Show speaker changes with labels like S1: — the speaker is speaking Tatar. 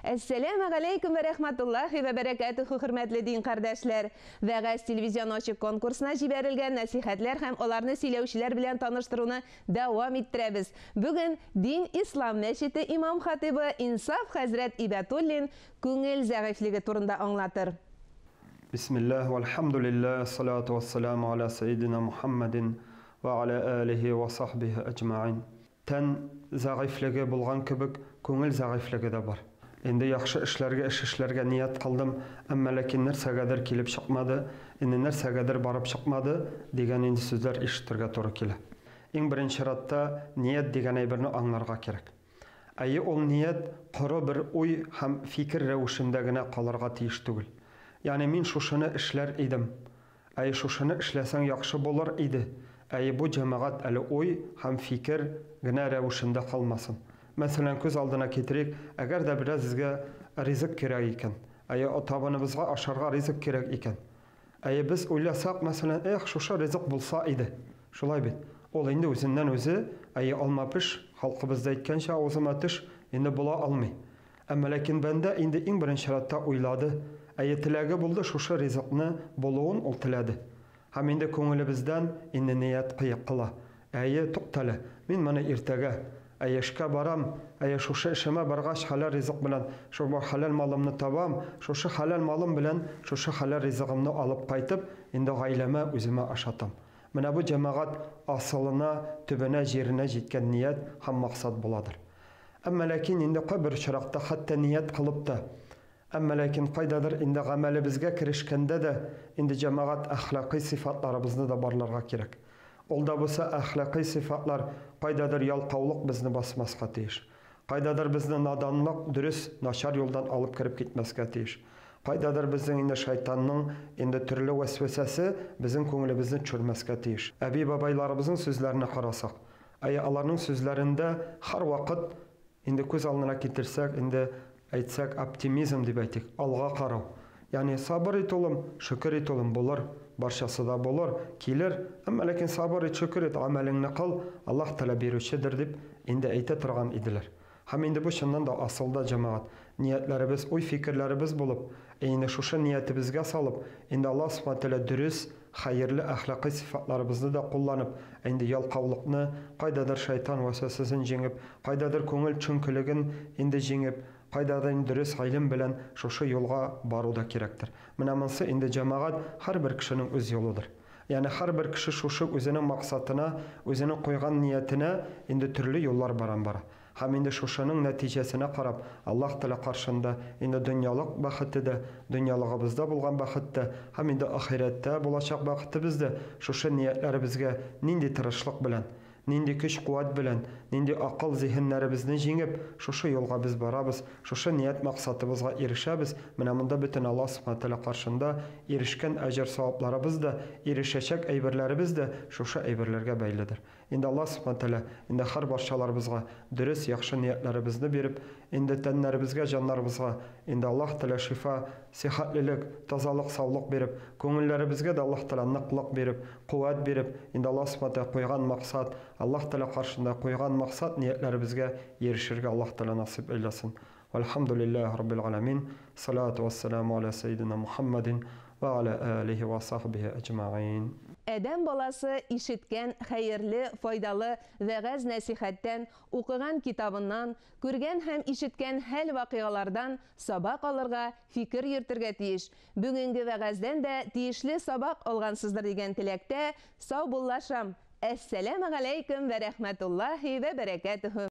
S1: Әссәләмә галәйкүм вә рәхмәтуллаһи вә бәрәкәтүһү, хөрмәтле дин кардәшләр! Вәгазь телевизион ачык конкурсына җибәрелгән нәсыйхәтләр һәм аларны сөйләүчеләр белән таныштыруны дәвам иттерәбез. Бүген Дин Ислам мәчете имам-хатыйбы Инсаф хәзрәт Ибәтуллин күңел зәгыйфьлеге турында аңлатыр.
S2: Бисмиллаһ, вәлхәмдүлиллаһ, әссалату вәссәламу аля сәйидина Мухаммадин вә аля алихи вә сахбихи әҗмәгыйн. Тән зәгыйфьлеге булган кебек, күңел зәгыйфьлеге дә бар. Инде яхшы эшләргә, эш эшләргә ният кылдым, әмма ләкин нәрсәгәдер килеп чыкмады, инде нәрсәгәдер барып чыкмады, дигән инде сүзләр ишетергә туры килә. Иң беренче чиратта ният дигән әйберне аңларга кирәк. Әйе, ул ният коры бер уй һәм фикер рәвешендә генә калырга тиеш түгел. Ягъни мин шушыны эшләр идем, Әй, шушыны эшләсәң яхшы булыр иде. Әй, бу җәмәгать әле уй һәм фикер генә рәвешендә калмасын. Мәсәлән, күз алдына китерик, әгәр дә берәзгә ризык кирәк икән, әйе, табыныбызга ашарга ризык кирәк икән. Әйе, без уйласак, мәсәлән, эх, шушы ризык булса иде. Шулай бит. Ул инде үзеннән-үзе, әйе, алма пеш, халкыбызда әйткәнчә, авызыма төш, инде була алмый. Әмма ләкин бәндә инде иң беренче чиратта уйлады, әйе, теләге булды, шушы ризыкны булуын ул теләде. Һәм инде күңелебездән инде ният кыла. Әйе, туктале, мин моны иртәгә, әйе, эшкә барам, әйе, шушы эшемә баргач хәләл ризык белән, шул хәләл малымны табам, шушы хәләл малым белән шушы хәләл ризыгымны алып кайтып, инде гаиләмә, үземә ашатам. Менә бу, җәмәгать, асылына, төбенә, җиренә җиткән ният һәм максат буладыр. Әмма ләкин инде кайбер очракта хәтта ният кылып та, әмма ләкин кайдадыр инде гамәлебезгә керешкәндә дә инде, җәмәгать, әхлакый сыйфатларыбызны да барларга кирәк. Ул да булса әхлакый сыйфатлар, кайдадыр ялкаулык безне басмаска тиеш. Кайдадыр безне наданлык дөрес, начар юлдан алып кереп китмәскә тиеш. Кайдадыр безнең инде шайтанның инде төрле вәсвәсәсе безнең күңелебезне төшермәскә тиеш. Әби-бабайларыбызның сүзләренә карасак, Әйе, аларның сүзләрендә һәрвакыт, инде күз алдына китерсәк, инде әйтсәк, оптимизм дип әйтик, алга карау. Ягъни сабыр ит, улым, шөкер ит, улым, булыр, барчасы да булыр, килер, әмма ләкин сабыр ит, шөкер ит, гамәлеңне кыл, Аллаһ Тәгалә бирүчедер дип инде әйтә торган иделәр. Һәм инде бу чыннан да асылда, җәмәгать, ниятләребез, уй-фикерләребез булып, ә инде шушы ниятебезгә салып, инде Аллаһ Субхана Тәгалә дөрес, хәерле әхлакый сыйфатларыбызны да кулланып, ә инде ялкаулыкны, кайдадыр шайтан вәсвәсәсен җиңеп, кайдадыр күңел төшенкелеген инде җиңеп, кайдадыр инде дөрес гыйлем белән шушы юлга бару да кирәктер. Менә монсы инде, җәмәгать, һәрбер кешенең үз юлыдыр. Ягъни һәрбер кеше шушы үзенең максатына, үзенең куйган ниятенә инде төрле юллар баран бара. Һәм инде шушының нәтиҗәсенә карап, Аллаһ Тәгалә каршында инде дөньялык бәхете дә, дөньялыгыбызда булган бәхет тә һәм инде ахирәттә булачак бәхетебез дә шушы ниятләребезгә нинди тырышлык белән, нинди көч-куәт белән, нинди акыл-зиһеннәребезне җиңеп, шушы юлга без барабыз, шушы ният-максатыбызга ирешәбез, менә монда бөтен Аллаһ Сүбхәнәһү вә Тәгалә каршында ирешкән әҗер-савапларыбыз да, ирешәчәк әйберләребез дә шушы әйберләргә бәйледер. Инде Аллаһ Сүбхәнәһү вә Тәгалә инде һәр барчаларыбызга дөрес, яхшы ниятләребезне биреп, инде тәннәребезгә, җаннарыбызга инде Аллаһ Тәгалә шифа, сихәтлелек, тазалык, саулык биреп, күңелләребезгә дә Аллаһ Тәгалә ныклык биреп, куәт биреп, инде Аллаһ Сүбхәнәһү вә Тәгалә куйган максат, Аллаһ Тәгалә каршында куйган максат-ниятләребезгә ирешергә Аллаһ Тәгалә насыйп әйләсен. Вәлхәмдүлилләһи Раббил галәмин, салату вәссәламу аля сәйдина Мухаммадин вә аля алихи вә сахбихи әҗмәгыйн.
S1: Адәм баласы ишеткән хәерле, файдалы вәгазь-нәсыйхәттән, укыган китабыннан, күргән һәм ишеткән хәл-вакыйгалардан сабак алырга, фикер йөртергә тиеш. Бүгенге вәгазьдән дә тиешле сабак алгансыздыр дигән теләктә саубуллашам. Әссәләмегаләйкем вә рәхмәтуллаһи вә бәрәкәтүһү.